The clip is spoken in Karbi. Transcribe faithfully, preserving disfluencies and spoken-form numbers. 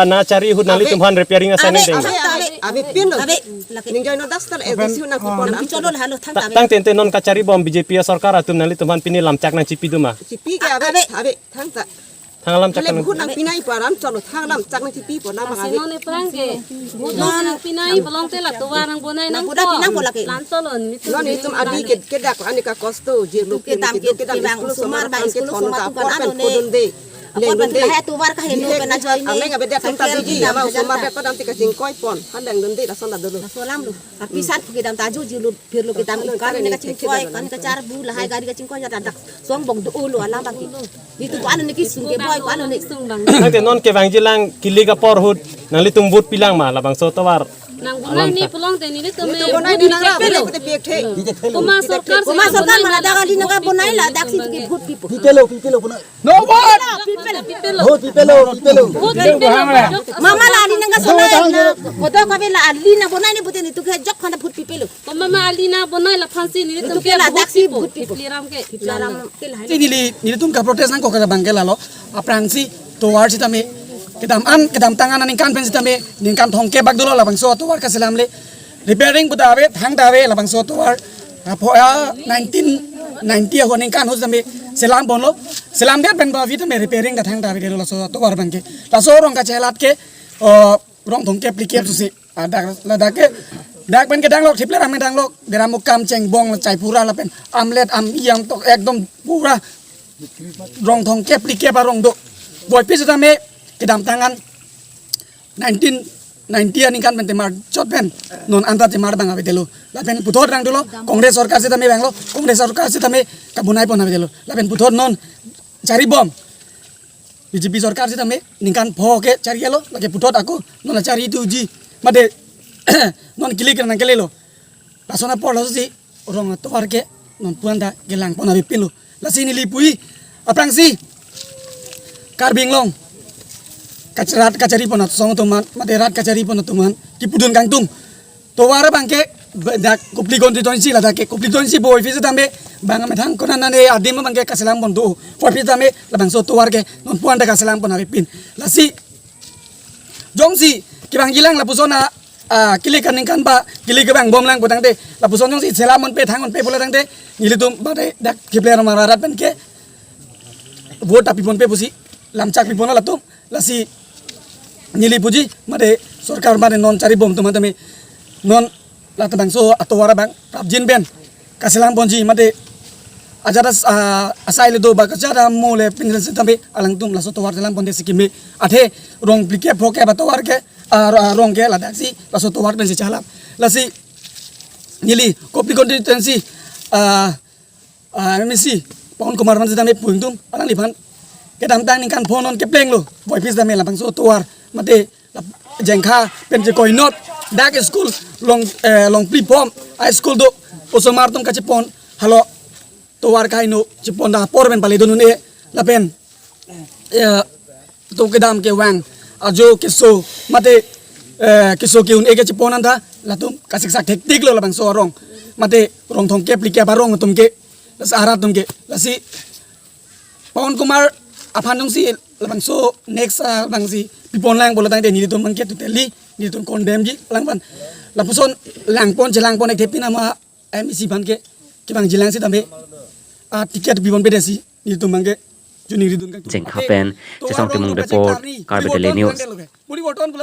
la na chari ahut nanglitum aphan repairing asai nangdeng. Ave, ave, ave, pin lo. Ave, lake. Ning join no dak star A D C ahut nangkepon. Nangpicholo la halo thang ta ave. Tangte tangte non kachari bom B J P asorkar atum nanglitum aphan pini lamchak nangchipi do ma? Chipi ke ave, ave, thang ta. Thang lamchak. Hale nang. Bhut nangpinai pu aram cholo, thang lamchak nangchipi pu nama ave. Masi non ephrang ke. Bhut nangpinai pulote la tovar nangbonai nang boda pinang po lake. Plan tolon. Non itum adi ke, kedak ani ka kosto, jirlo kedam, kedam kedam kedam, school osomar, school osomar atum kan thon ano ne. Apot dunde. Apot dunde. Lahai tovar kaheno pena join ne. Aleng abe dia thang ta didi, kedam ama kedam osomar ta. Dia padam ti kachingkoipon. Handang dunde lason ta dolo. Laso alam lo. Arpi sat kedam ta aju jirlo, phirlo kedam ikan ne kachingkoi, kan kacharbu, lahai gari kachingkoi ya dadak. Song bong do ulo alam bagi. Nitu ko ano ne kisung ke boy ko ano ne. Tangte non kevangjilang kilik apor ahut nanglitum vote pilang ma labangso tovar? Nangbonai ni pulote nelitum me. Nitu bonai ni nangra pelo. Pute pek the. Koma sorkar, koma sorkar mana dak ali nangkebonai la daksi ke vote pipo. Pipelo, pipelo bonai. No vote. Pipelo. Vote pipelo, pipelo. Vote pipelo. Mama la ali nangkesonai na. Kodo kabe la ali nangbonai ni pute nitu ke jok khana vote pipelo. Koma ma ali nangbonai laphansi nelitum ke la daksi vote pipo. Pipli ram ke. Pipli ram ke lahai. Si neli, nelitum kaprotest nangkok abang ke lalo. Aphrangsi tovar sitame kedam an, kedamtang an aningkan pen sitame ningkan thomkep bak dolo labangso tovar kaselam le. Repairing puta ave, thang ta ave labangso tovar. Apho ya nineteen ninety ahut aningkan ahut sitame selam ponlo. Selamdet pen ba sitame repairing ta thang ta ave dolo laso tovar abang ke. Laso rong kachelat ke, oh, rong thomkep phlikep susi. Ah, dak, ladak ke, dak pen kedang lok, thip le ram kedang lok, deram mukam chengbong chai pura lapen, amlet am iyang tok ekdom pura rong thomkep phlikep arong do. Voiphit setame kedamtang an nineteen ninety aningkan pen temar chot pen non anta temar abang avedetlo. Lapen puthot rang dolo Congress sorkar setame vanglo, Congress sorkar setame kabonai pon avedetlo. Lapen puthot non charibom B J P sorkar setame ningkan pho ke charilo, lake puthot ako non chari tuji mate non kilik nangkelelo. Lason apor laso si rong atovar ke non puan ta kelang pon avepinlo. Lasi neli pu-i aphrangsi Karbi Anglong kacharat kachari pon asong atum an mate rat kachari pon atum an kipudun kangtung. Tovar abang ke dak Kopili constituency, ladak ke Kopili constituency voiphit setame bang amethang konat nane adim abang ke kaselam pon do. Voiphit setame labangso tovar ke non puan ta kaselam pon avepin. Lasi jongsi kevangjilang lapuson a, a, kilik aningkan ba kilik kevangbom lang putangte, lapuson jongsi selam ponpe thang ponpe pulo tangte, nelitum mate dak keple arat pen ke vote ta pi ponpe pusi lamchak pipon latum. Lasi neli puji mate sorkar mate non charibom atum tame non la labangso atovar abang prapjin pen kaselam ponji mate ajat as-, ah, asai le do ba kachada mo le pinjil setame alangtum laso tovar selam ponte sikime athe rong phlikep phokep atovar ke, ah, ro-, rong ke ladaksi laso tovar pen si chalam. Lasi neli Kopili constituency, ah, ah, M A C Pawan Kumar aphan setame pu ingdum alangliphan kedamtang ningkan pho non keplenglo voiphit setame labangso tovar mate lap-, Jengkha pen chekoinot dak school long, eh, long phli phom a school do, osomar atum kachepon halo tovar kaino chepon da apor pen pale dun un-e lapen, eh, to kedam kevang ajo keso mate, eh, keso ke-un-e kechepon anta latum kasiksak thektiklo labangso arong mate rong thomkep phlikep arong atum ke, lasi arat atum ke. Lasi Pawan Kumar aphan jongsi labangso next, ah, abang si pipon lang pulo tangte nelitum abang ke totally nelitum condemn ji lang pon. Lapuson lang pon chelang pon ek thepin ama M A C aphan ke kevangjilang setame, ah, ticket pi ponpe desi nelitum abang ke choningri dun kangtung. Jengkha pen Chesong Timung report, Karbi Daily News.